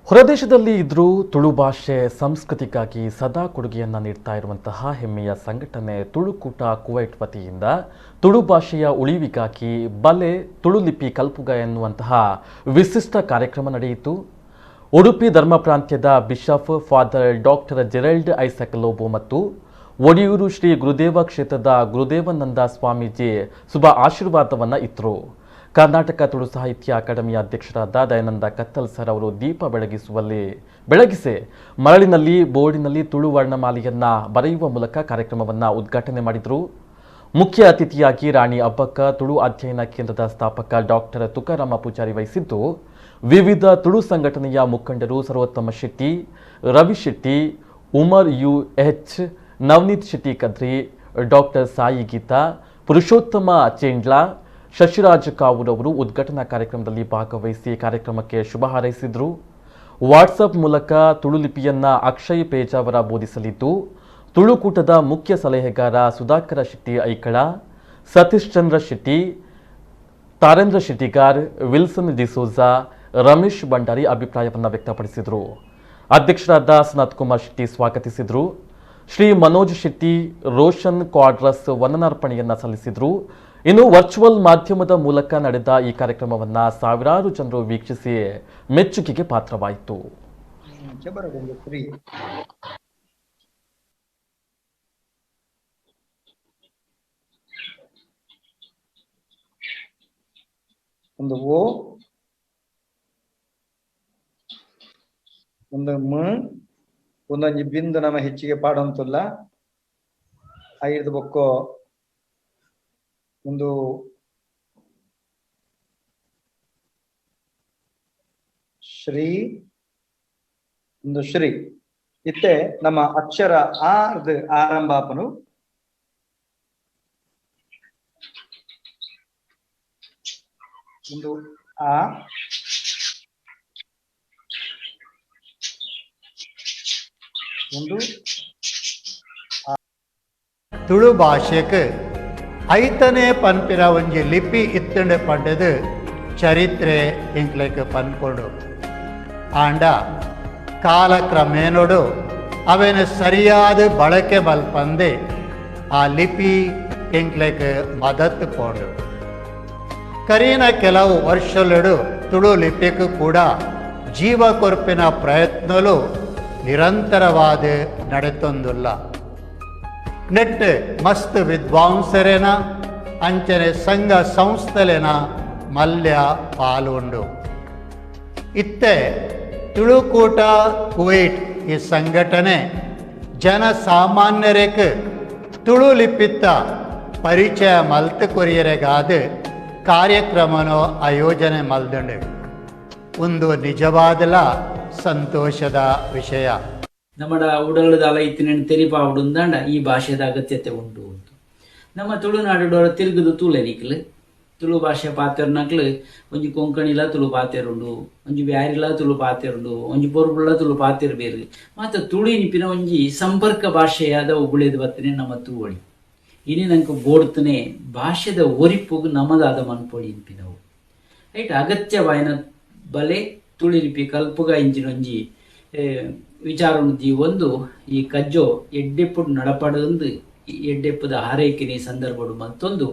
ಹೊರದೇಶದಲ್ಲಿ ಇದ್ರೂ ತುಳು ಭಾಷೆ ಸಂಸ್ಕೃತಿಗಾಗಿ ಸದಾ ಕೊಡುಗೆಯನ್ನು ನೀಡ್ತಾ ಇರುವಂತಹ ಹೆಮ್ಮೆಯ ಸಂಘಟನೆ ತುಳುಕೂಟ ಕುವೈಟ್ ವತಿಯಿಂದ ತುಳು ಭಾಷೆಯ ಉಳಿವಿಗಾಗಿ ಬಲೆ ತುಳು ಲಿಪಿ ಕಲ್ಪುಗ ಎನ್ನುವಂತಹ ವಿಶಿಷ್ಟ ಕಾರ್ಯಕ್ರಮ ನಡೆಯಿತು. ಉಡುಪಿ ಧರ್ಮ ಪ್ರಾಂತ್ಯದ bishop father doctor Gerald Isaac Lobo ಮತ್ತು ಒಡಿಯೂರು ಶ್ರೀ ಗುರುದೇವ ಕ್ಷೇತ್ರದ ಗುರುದೇವಾನಂದ ಸ್ವಾಮೀಜಿ ಶುಭ ಆಶೀರ್ವಾದವನ್ನು ಇತ್ತರು. ಕರ್ನಾಟಕ ತುಳು ಸಾಹಿತ್ಯ ಅಕಾಡೆಮಿಯ ಅಧ್ಯಕ್ಷರಾದ ದಯಾನಂದ ಕತ್ತಲ್ ಸರ್ ಅವರು ದೀಪ ಬೆಳಗಿಸಿ ಮರಳಿನಲ್ಲಿ ಬೋರ್ಡಿನಲ್ಲಿ ತುಳು ವರ್ಣಮಾಲೆಯನ್ನ ಬರೆಯುವ ಮೂಲಕ ಕಾರ್ಯಕ್ರಮವನ್ನು ಉದ್ಘಾಟನೆ ಮಾಡಿದರು. ಮುಖ್ಯ ಅತಿಥಿಯಾಗಿ ರಾಣಿ ಅಬ್ಬಕ್ಕ ತುಳು ಅಧ್ಯಯನ ಕೇಂದ್ರದ ಸ್ಥಾಪಕ ಡಾಕ್ಟರ್ ತುಕಾರಾಮ ಪೂಜಾರಿ ವಹಿಸಿದ್ದು, ವಿವಿಧ ತುಳು ಸಂಘಟನೆಯ ಮುಖಂಡರು Sarvottama Shetty, Ravi Shetty, Umar U H, Navaneeth Shetty Kadri, doctor Sai Geetha, Purushottama Chendla, Shashiraj Kavoor ಅವರು ಉದ್ಘಾಟನಾ ಕಾರ್ಯಕ್ರಮದಲ್ಲಿ ಭಾಗವಹಿಸಿ ಕಾರ್ಯಕ್ರಮಕ್ಕೆ ಶುಭ ಹಾರೈಸಿದರು. ವಾಟ್ಸಪ್ ಮೂಲಕ ತುಳು ಲಿಪಿಯನ್ನ ಅಕ್ಷಯ್ ಪೇಜಾವರ ಬೋಧಿಸಲಿದ್ದು, ತುಳುಕೂಟದ ಮುಖ್ಯ ಸಲಹೆಗಾರ ಸುಧಾಕರ ಶೆಟ್ಟಿ ಐಕಳ, ಸತೀಶ್ ಚಂದ್ರ ಶೆಟ್ಟಿ, ತಾರೇಂದ್ರ ಶೆಟ್ಟಿಗಾರ್, ವಿಲ್ಸನ್ ಡಿಸೋಜಾ, ರಮೇಶ್ ಭಂಡಾರಿ ಅಭಿಪ್ರಾಯವನ್ನು ವ್ಯಕ್ತಪಡಿಸಿದರು. ಅಧ್ಯಕ್ಷರಾದ ಸನತ್ ಕುಮಾರ್ ಶೆಟ್ಟಿ ಸ್ವಾಗತಿಸಿದರು. ಶ್ರೀ ಮನೋಜ್ ಶೆಟ್ಟಿ, ರೋಷನ್ ಕ್ವಾಡ್ರಸ್ ವಂದನಾರ್ಪಣೆಯನ್ನ ಸಲ್ಲಿಸಿದರು. ಇನ್ನು ವರ್ಚುವಲ್ ಮಾಧ್ಯಮದ ಮೂಲಕ ನಡೆದ ಈ ಕಾರ್ಯಕ್ರಮವನ್ನು ಸಾವಿರಾರು ಜನರು ವೀಕ್ಷಿಸಿ ಮೆಚ್ಚುಗೆಗೆ ಪಾತ್ರವಾಯಿತು. ಒಂದು ಓ, ಒಂದು ಮ, ಒಂದೊಂಜಿ ಬಿಂದು ನಮ್ಮ ಹೆಚ್ಚಿಗೆ ಪಾಡಂತಲ್ಲ. ಐದು ಬೊಕ್ಕೋ ಒಂದು ಶ್ರೀ, ಒಂದು ಶ್ರೀ. ಇತ್ತೆ ನಮ್ಮ ಅಕ್ಷರ ಆರ್ದ್ ಆರಂಭಾಪನು. ಒಂದು ಆ, ಒಂದು. ತುಳು ಭಾಷೆಗೆ ಐತನೇ ಪನ್ಪಿನ ಒಂಜಿ ಲಿಪಿ ಇತ್ತಂಡೆ ಪಂಡದು ಚರಿತ್ರೆ ಎಂಕ್ಲೆಕ್ ಪನ್ಕೊಂಡು. ಆಂಡ ಕಾಲಕ್ರಮೇಣೋಡು ಅವೇನು ಸರಿಯಾದ ಬಳಕೆ ಮಲ್ಪಂದೆ ಆ ಲಿಪಿ ಎಂಕ್ಲೆಕ್ ಮದತ್ ಪೋಂಡು. ಕರೀನ ಕೆಲವು ವರ್ಷಲುಡು ತುಳು ಲಿಪಿಗೂ ಕೂಡ ಜೀವ ಕೊರ್ಪಿನ ಪ್ರಯತ್ನಲು ನಿರಂತರವಾದ ನಡೆತೊಂದುಲ್ಲ. ನೆಟ್ ಮಸ್ತ್ ವಿದ್ವಾಂಸರೇನ ಅಂಚನೆ ಸಂಘ ಸಂಸ್ಥೆಲೆನ ಮಲ್ಯ ಪಾಲುಂಡು. ಇತ್ತೆ ತುಳುಕೂಟ ಕುವೈಟ್ ಈ ಸಂಘಟನೆ ಜನಸಾಮಾನ್ಯರಿಗೆ ತುಳು ಲಿಪಿತ್ತ ಪರಿಚಯ ಮಲ್ತು ಕೊರಿಯರೆಗಾದ ಕಾರ್ಯಕ್ರಮನೋ ಆಯೋಜನೆ ಮಲ್ದಂಡು. ಒಂದು ನಿಜವಾದಲ ಸಂತೋಷದ ವಿಷಯ. ನಮ್ಮಡ ಉಡಲದ ಅಲ ಇತ್ತಿನ ತೆರಿಪಾವಡುಂದಾಂಡ ಈ ಭಾಷೆದ ಅಗತ್ಯತೆ ಉಂಟು ಅಂತ. ನಮ್ಮ ತುಳುನಾಡು ತಿರುಗುದು ತೂಲೆ ನಿಕ್ಲು ತುಳು ಭಾಷೆ ಪಾತೆರ್ನಕ್ಲು ಒಂಜಿ ಕೊಂಕಣಿಲ ತುಳು ಪಾತೆರುಂಡು, ಒಂಜಿ ಬ್ಯಾರಿಲ ತುಳು ಪಾತೆರುಂಡು, ಒಂಜಿ ಪೊರ್ಬುಳ್ಳ ತುಳು ಪಾತೆರ್ ಬೇರು. ಮಾತ ತುಳು ಇನ್ಪಿನ ಒಂಜಿ ಸಂಪರ್ಕ ಭಾಷೆಯಾದ ಉಗುಳೇದು ಬತ್ತನೆ ನಮ್ಮ ತೂವಳಿ. ಇನಿ ನಂಗೆ ಬೋಡ್ತನೆ ಭಾಷೆದ ಒರಿಪುಗು ನಮದಾದ ಮನ್ಪೊಳಿ ಇನ್ಪಿನವು ರೈಟ್ ಅಗತ್ಯವಾಯಿನ ಬಲೆ ತುಳಿಲಿಪಿ ಕಲ್ಪುಗ ಇಂಚಿನೊಂಜಿ ವಿಚಾರವನ್ನು ಒಂದು ಈ ಕಜ್ಜೋ ಎಡ್ಡೆಪ್ಪುಡು ನಡಪಡಂದು ಎಡ್ಡೆಪ್ಪುದ ಹಾರೈಕೆನಿ ಸಂದರ್ಭಡು ಮತ್ತೊಂದು.